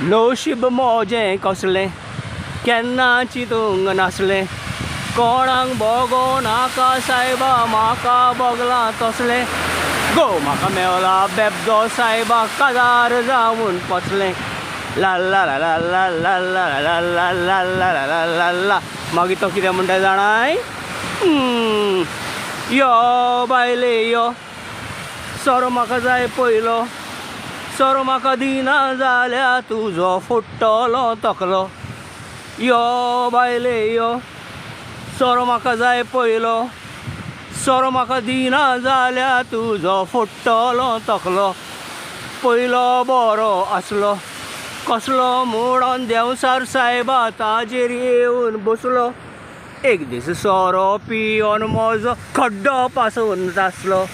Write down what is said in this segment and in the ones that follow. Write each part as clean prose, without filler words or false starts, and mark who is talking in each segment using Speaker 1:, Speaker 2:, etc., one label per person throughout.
Speaker 1: नशीब मोजें कसलें, केन्ना चिंतूंक नासलें, कोणाक भोगो नाका सायबा, म्हाका भोगलां तसलें. घोव म्हाका मेवला बेबदो सायबा, काजार जावन पोसलें. ला ला ला ला ला ला ला ला ला ला ला ला ला ला. मागीर तो कितें म्हणटा जाणाय? यो बायले यो, सोरो म्हाका जाय पयलो, सोरो म्हाका दिना जाल्या तुजो फुट्टलो तकलो. यो बायले यो, सोरो म्हाका जाय पयलो, सोरो म्हाका दिना जाल्या तुजो फुट्टलो तकलो. पयलो बरो आसलो, कसलो म्हणून देंवचार सायबा ताजेर येवन बसलो. एक दीस सोरो पियोन म्हजो खड्डो पासून नासलो.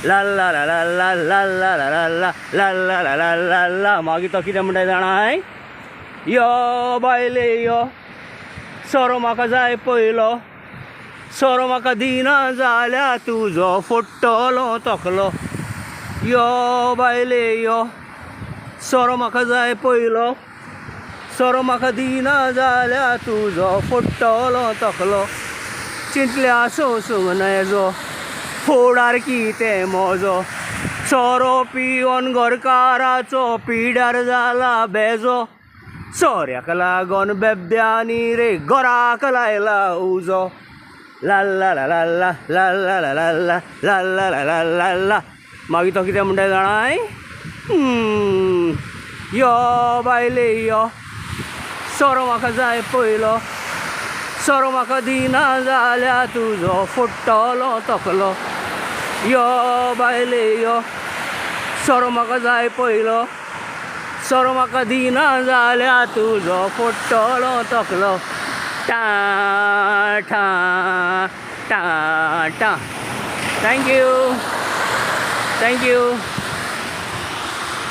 Speaker 1: ला ला ला ला ला ला ला ला ला ला ला ला ला ला ला. मागीर तो कितें म्हणटा जाणाय? यो बायले यो, सोरो म्हाका जाय पयलो, सोरो म्हाका दिना जाल्या तुजो फुट्टलो तकलो. यो बायले यो, सोरो म्हाका जाय पयलो, सोरो म्हाका दिना जाल्या तुजो फुट्टलो तकलो. चिंतल्या सोंसूंक नजो फुडार कितें म्हजो, सोरो पिवन घरकाराचो पिड्यार जाला बेजो. सोऱ्याक लागोन बेबद्यांनी रे घराक लायला उजो. ला ला ला ला ला ला ला ला ला ला ला ला ला ला ला ला. मागीर तो कितें म्हणटा जाणाय? यो बायले यो, सोरो म्हाका जाय पयलो, सोरो म्हाका दिना जाल्या तुजो फुट्टलो तकलो. यो बायले यो, सोरो म्हाका जाय पयलो, सोरो म्हाका दिना जाल्या तुजो फुट्टलो तकलो. टा ठा टा टा. Thank you, thank you.